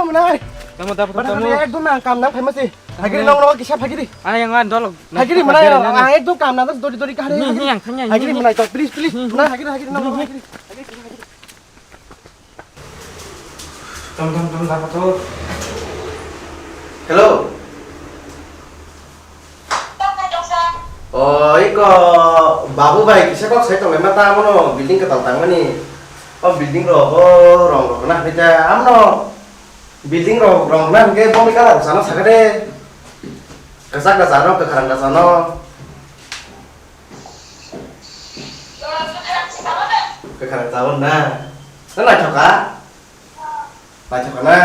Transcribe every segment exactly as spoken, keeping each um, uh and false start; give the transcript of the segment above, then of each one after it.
Nai. Tamo, tamo, tamo. Ekdom ang kam nang phaima se. Hagiri nong nong kisa hagiri. Ani yang an dolok. Hagiri mana ya? Ang ekdom kam nang dori dori kahari. Ni, ni, yang thanya, Hagiri ni. Mana to, please, please. Mana hagiri, hagiri nong nong hagiri. Hagiri, hagiri. Tam, tam, tam, dapat to. Hello. O, iko babu bai kisa kok sai tonglaima ta, abono building kwtal tangmani. O building rok o rong rok na hita amno building rok rong na hwnkhe boni colour sana sakade. Kwchak da chano, kwkhwrang da chano. Kwkhwrang chao na. Na naithok kha? Naithok kha na?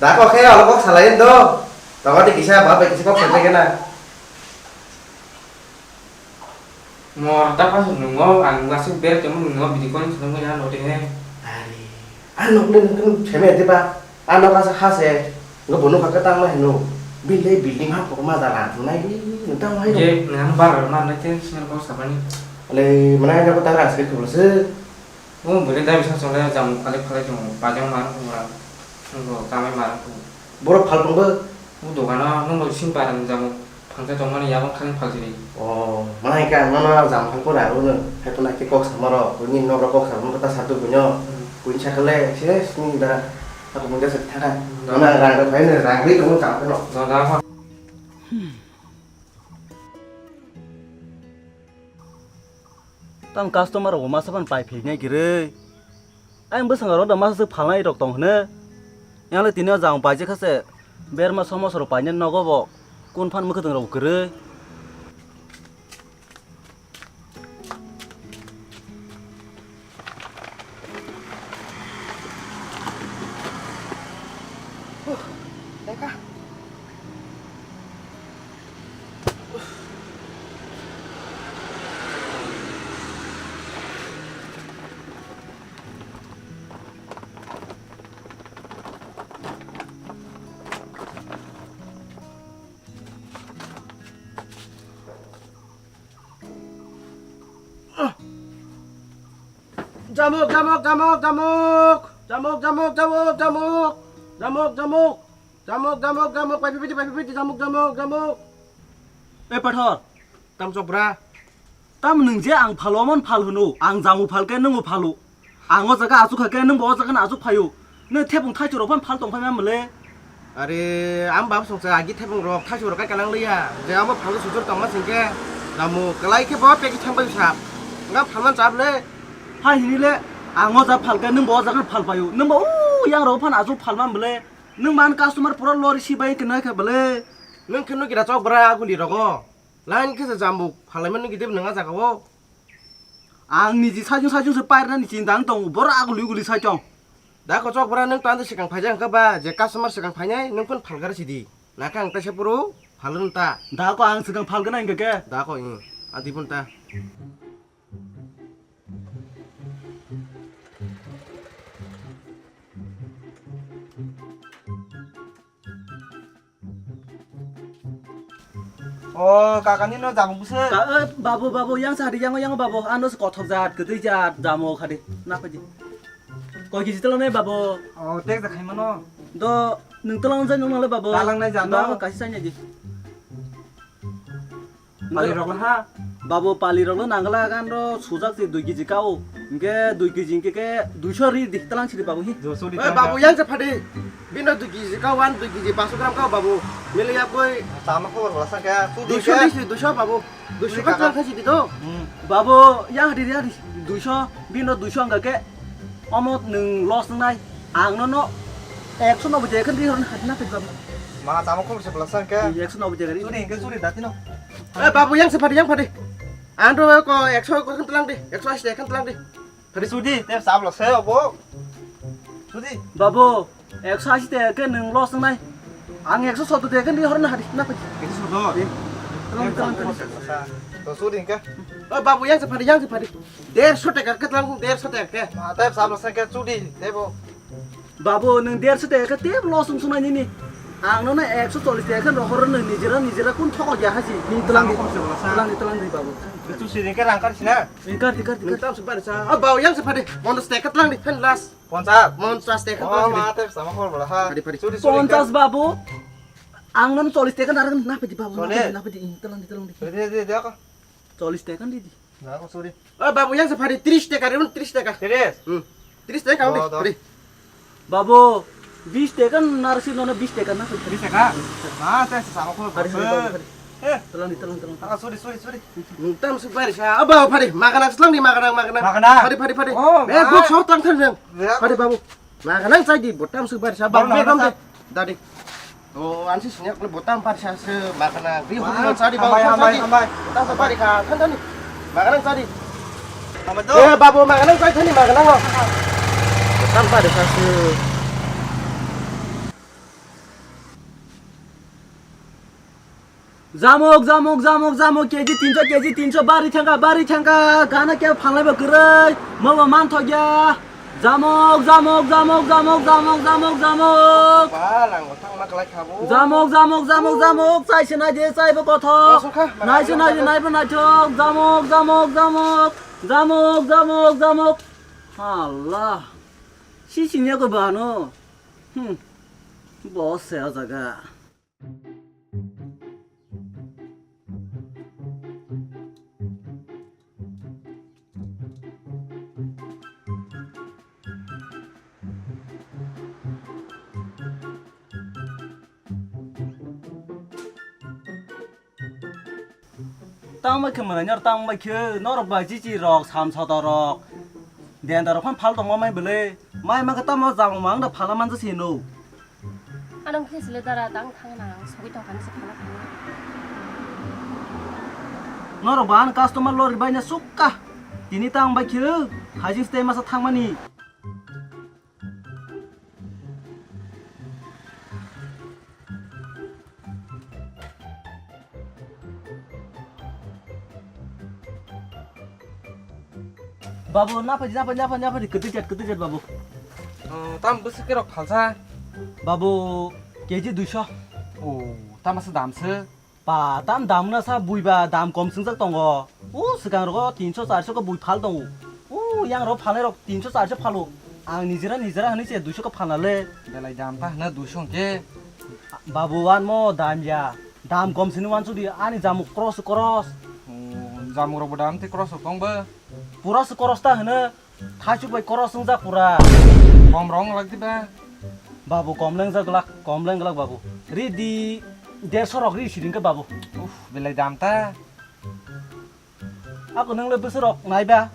Da kok khe alo kok salai do. Tama di kisa ba bai kisa kok salai kena. Mor ta pas nungo ang ngasik ber temu nungo bidi kon nungo ya no de he. Ari. Ano nung nung seme de ba. Ano kasa hase, nunggu bono kaka tang lai no. Bile building ha pokok ma dala, nai ni, nung tang lai no. Je, nang bar ma nai te sinal kok sabani. Ale, mana yang aku tang ras ke kulo se. Oh, bile dai bisa sole jam kali kali jong, pajang ma nung ra. Nunggu tamai ma nung. Borok phal pungbo. Oh, dogano nunggu sim parang jam. Phangsa tongmani yabang khani phalsiri. O, mana hingke ang nono jam phang pura rwno, hai phano khe kok samaro, buini nogra kok samano ta sardu buino, Hmm. Buini sakale, se sini da, aku mungkin se thangka. Hmm. Mana rang rok phai ne, rang ri tongmo jam phano. Da, da, da. Tam customer rok masa pan pai phiknai kirwi. Ayang bwskango rok da masa swk phalnai rok tong hwno. Yang le tini o jang paijak kha se berma somosa rok painani nogo bo kun phan mwkhwtwng rok kwrwi. Jamuk, jamuk, jamuk, jamuk. Jamuk, jamuk, jamuk, jamuk. Jamuk, jamuk. Jamuk, jamuk, jamuk. Pai pipiti, pai pipiti, jamuk, jamuk, jamuk. Eh, Pathor. Tam chok bra. Tam nwng je ang phalo mon phal hwno. Ang jamu phal khe nwngbo phalo. Ang o jaga achuk kha khe nwngbo o jaga no achuk phaio. Nw thepung thaichuk rok phan phal tong phai ma mole. Are, ang bab songsa agi thepung rok thaichuk rok kai kalang liya. Je amo phal sujur tongma singke. Jamu kalai khe bo peki thang bai sap. Nga phalman chap le. Hai hini le, ang o jaga phal khe nwngbo o jaga phal phaio. Nwngbo u yang rok phan achuk phalma mole. Nwng man customer pura lori si bai kena khe bole. Nwng khe nugi ra chok bra aguli rogo. Line khe se jambu phalai man nugi deb nwng a jaga o. Ang niji sajung sajung se pairna ni chinta ang tong bor aguli uguli sai tong. Da ko chok bra nwng tante sikang phaijak hwnkha ba je customer sikang phainai nwng phun phalgar sidi. Nakha ang taisa puru phalun ta. Da ko ang sikang phalgana hingke ke. Da ko ing. Adi phun ta. O, kakani no jamung bwswk. Ka-, eh, babu, babu, yang sadi, yang, yang, babu, ano se kothok jat, kwtwi jat, jamung khadi, na khadi. Koi kiji tolo nai, babu? O, tek ja khaimano. Do, nwng tolo nai, nwng nale, babu? Talangnai jat do, no? Kasi sanya di. Pali rok ha? Babu, pali rok le nangla gan ro sujak se dui kiji kao. Hingke dui kiji hingke ke duiso ri di talang sidi babu hi. Duiso ri. Eh, talang babu ka. Yang se phadi. Bino dui kiji kao wan dui kiji paso gram kao babu. Mili ya koi. Tama ko bola sa kya? Tu duiso ri si duiso babu. Duiso ka tang si di do. Hmm. Babu, yang di ya di. Duiso, bino duiso angka ke. Omo nwng loss wngnai, ang nono ekso noboi de khe ri horna hati na phi babu. Ma tamo khobor se plasang khe. Ekso noboi de ri. Suri hingke suri dati no. Eh, babu, yang se phadi, yang phadi. Ang to ko ekso ko khan tlang di, ekso asi de khan tlang di. Phadi sudi, te sab lo se obo. Sudi. Babu, ekso asi de khe nwng loss wngnai. Ang ekso sotto de khe ri horna hati na phi. Ekso sotto? Di. Tlang, tlang, tlang. To suri hingke. Oh, babu, yang se phadi, yang se phadi. Derso taka khe tlang, derso taka khe. Ma, tei sab lo se khe chudi, tei bo. Babu, nwng derso taka khe tei loss wng swngnai nini. Ang nono ekso chollish taka khe rohor nw nijera nijera kun thokok ya hasi. Ni tlang di. Tlang di, tlang di, babu. Itu si ringke rang kar sina. Ringkar di, kar di, kar di. Tam se bari sa. Ah, bau yang se phadi. Ponchas taka tlang di, pen last. Ponchas. Ponchas taka tlang di. Ma te sama khol bala ha. Phadi, phadi. Suri, suri, ponchas, babu. Ang nono chollish taka narang na phadi, babu. Sone. Na phadi, na phadi. Tlang di, tlang di. Dede, dede, dede, ako. Chollish taka di di. Na, ako, suri. Oh, babu, yang se phadi, tris taka, ribon tris taka. Tris? Hmm. Tris taka, do, do. Phadi. Babu, bis taka narsi nono bis taka na. Tris taka? Ma, te sama khol. Phadi, phadi, babu, phadi. Eh. Tlang di, tlang, tlang. Ah, sorry, sorry, sorry. Tam se phari sa. Aba, phari. Maganang se tlang di, maganang, maganang. Maganang? Phari, phari, phari. Oh, eh, ma. Bok sok tang thang thang. Ya. Phari, babu. Maganang chai di, bo tam se phari sa. Babu, babu, maganang dam de. Dadi. Oh, ansi sinyak le bo tam phari sa se maganang. Ri hodi no chai di, babu, hambai, tam hambai, chai di. Hambai. Tam se phari kha, than thani. Maganang chai di. Hambai to. Eh, babu, maganang chai thani, maganang lo. Bo tam phari sa se. Jamuk, jamuk, jamuk, jamuk, K G tinso, K G tinso, bari thangka, bari thangka, gana khe phalnai bo kwrwi, mo bo manthok ya. Jamuk, jamuk, jamuk, jamuk, jamuk, jamuk, jamuk. Ba, lang bo thangma kwlai kha bo. Jamuk, jamuk, jamuk, jamuk, chai se nai di, chai bo kothok. Asukha, nai se nai di, nai bo naithok. Jamuk, jamuk, jamuk, jamuk, jamuk, jamuk. Allah. Si sini aku bano. Hmm. Bo se o jaga. Tang bai khe mwnai nor tang bai khe norok bai chichi rok sam soto rok. Denda rok phan phal tongma mai bwle. Mai ma khe tamo jang mang da phala man jasi no. Ano khe sile dara tang thang na ang sogwi tong kani se phala thang. Norok ba an customer lori bai na sukka. Tini tang bai khe hajis tei masa thangmani. Babu, naphadi, naphadi, naphadi, naphadi, kwtwi jat, kwtwi jat, babu. Oh, tam bwswk rok phalsa? Babu, K G duiso. Oh, tam asa dam se? Ba, tam dam na sa bui ba, dam kom swngjak tongo. O, swkang rogo tinso charso khe bui phal tongo. O, yang rok phalnai rok tinso charso phalo. Ang nijera nijera hwnwi se duiso khe phalna le. Belai dam ta hwna duiso hwnkhe? Babu, wanmo dam ya. Dam kom sini wansuk di, ani jamuk cross cross. O, jamuk rok bo dam tei cross rok tong bo? Pura se cross ta hwno. Thaichuk bai koros wngjak pura. Kom rong lak di ba? Babu, kom lengjak glak, kom leng glak babu. Ri di derso rok ri siring khe babu. Uf, belai dam ta. Ako nang le bwswk rok nai ba?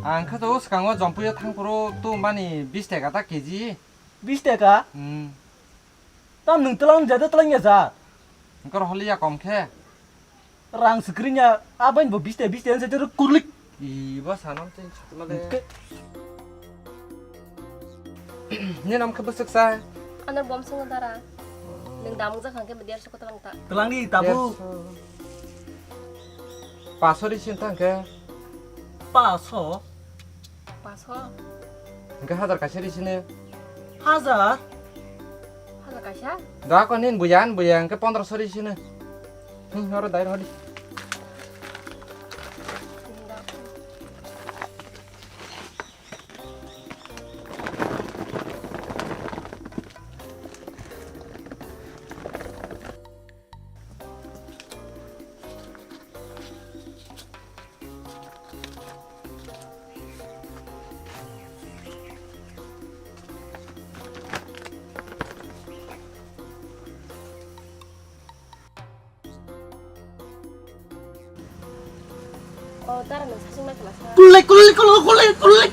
Ang khe to swkango Jompuio thang phuru tu mani bis taka ta K G. Bis taka? Hmm. Tam nwng twlang ja de twlang ya ja? Hwnkhe rw holi ya kom khe. Rang swkring ya, abain bo biste biste ang sete kurlik. I bo sanam tei satma de. Hwnkhe. Ni nam khe bwswk sa? Ano bom swngo dara. Nwng damung jak hwnkhe derso ko twlang ta. Twlang ni tabu. Derso. Paso ri sin thang khe. Paso. Paso. Hwnkhe hazar kaisa ri sini. Hazar? Hazar kaisa? Da ko nin buyan buyan ke pondro so ri sini. Hmm, oro dai rodi. O, dara nwng sasing mai khna sa. Kulai, kulai, kulai, kulai, kulai.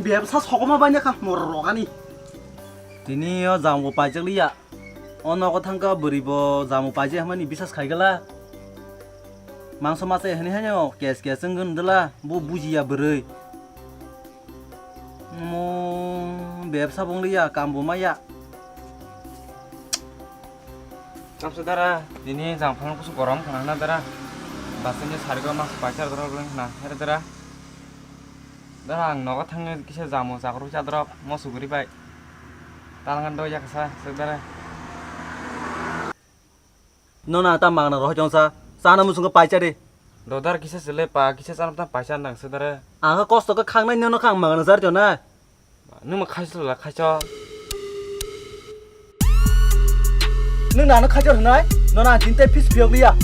Bebsa sokoma bai kha morok rogani. Tini o jamo paijak liya. O nogo thangkha bwrwi bo jamo paijak hwnmani bisas khaigala. Mangso masa hwnwi haino kes kes wngwi dwla bo bujiya bwrwi. Mo bebsa bo wngliya, kam bo maya. Tamsa dara, tini jangphang kusu gorom khna na dara. Basini sarigo mas paisa dara bwleng khna, here dara. Dara ang nogo thangwi kisa jamu chakrwi chadrok mo suguri bai. Talangan do yaksa sedare. Nono ang ta magna rohoi tongsa. Chana muchungkhe paisa di. Dodar kisa chwle pa kisa chana ta paisa nang sedare. Ang khe kosto khe khangnai nono khe ang magna jar tongnai. Nwng ma khaichwla khaichwla. Nwng nano khaichwla hwnai? Nono ang tini tei fees phiyok liya.